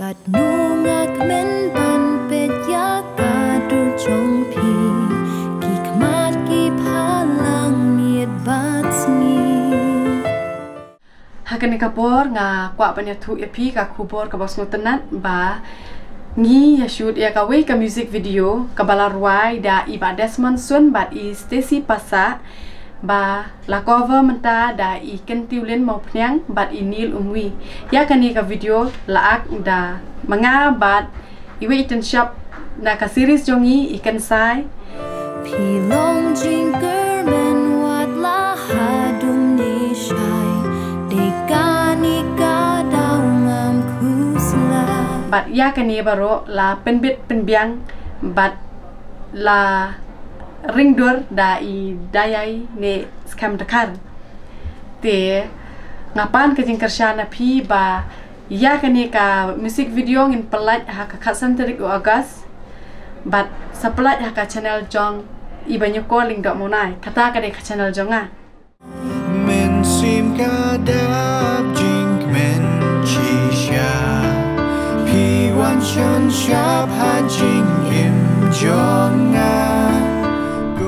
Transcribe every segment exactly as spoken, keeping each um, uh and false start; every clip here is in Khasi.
Katno nga kmen ban peit ïa ka dur jong phi, ki khmat ki phalang miet bad sngi. Ha kane ka por nga kwah ban ïathuh ïa phi ka khubor kaba sngewtynnat ba ngi ïa shoot ïa kawei ka music video kaba la rwai da i Bah Desmond Sun bad i Stacy Passah, ba la cover mynta da i Kyntiewlin Mawphniang bad i Neil Umwi. Ïa kane ka video la act da ma nga bad iwei i tynshop na ka series jong ngi, i Kynsai. Phi long jingkyrmen wat la hadum ne shai, dei kane ka daw ngam khuslai. Bad ïa kane baroh la pynbit pynbiang bad la ringdur da i Dayai ne Skhem Dkhar. Te nga pan ka jingkyrshan na phi ba ïa kane ka music video ngin pyllait ha ka khatsan tarik u August. Bad sa pyllait ha ka channel jong i Bah Nyuko Lyngdoh Mawnai. Kata ka dei ka channel jong nga. Mynsiem ka dap jingkmen shisha, phi wan shon shap ha jingim jong nga.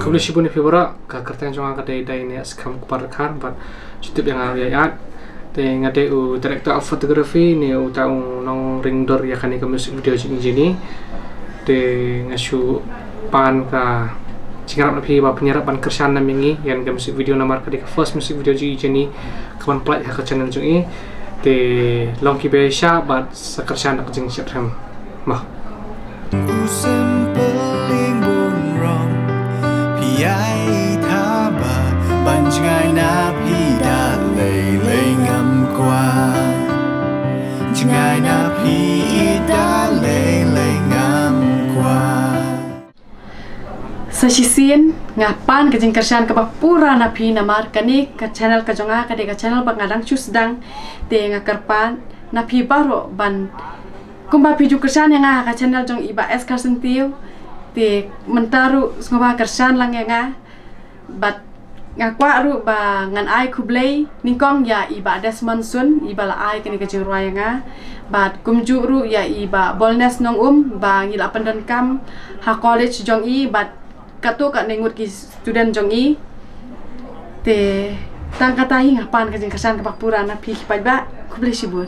Khublei shibun ïa phi baroh, ka kyrteng jong nga ka dei Dayai ne Skhem Kpar Dkhar, bad shu tip ïa nga u Ïaid. Te nga dei u director of photography ne uta u nongringdur ïa kane ka music video jong i Jenny. Te nga shu pan ka jingïarap na phi ba phin ïarap ban kyrshan nam ïa ngi ïa ka music video namar ka dei ka first music video jong i Jenny kaban pyllait ha ka channel jong i. Te long kiba ïaishah bad sa kyrshan da ka jingsngewthuh. Mo. U Sempyling Bunrong, phi ai thaba ban jngai na phi da lei lei ngam kwah. Jngai na phi da lei lei ngam kwah. Sa shisien nga pan ka jingkyrshan kaba pura na phi namar kane ka channel ka jong nga ka dei ka channel ba nga dang shu sdang. Te nga kyrpad na phi baroh ban kumba phi ju kyrshan ïa nga ha ka channel jong i Bah S Kharsyntiew. Te mynta ruh sngewbha kyrshan lang ïa nga. Bad nga kwah ruh ba ngan ai khublei nyngkong ïa i Bah Desmond Sun iba la ai kane ka jingrwai ïa nga. Bad kumjuh ruh ïa i Bah Bolnes Nongum ba ngi la pyndonkam ha college jong i bad katto katne ngut ki student jong i. Te tang kata hi nga pan ka jingkyrshan kaba pura na phi ki paidbah. Khublei shibun.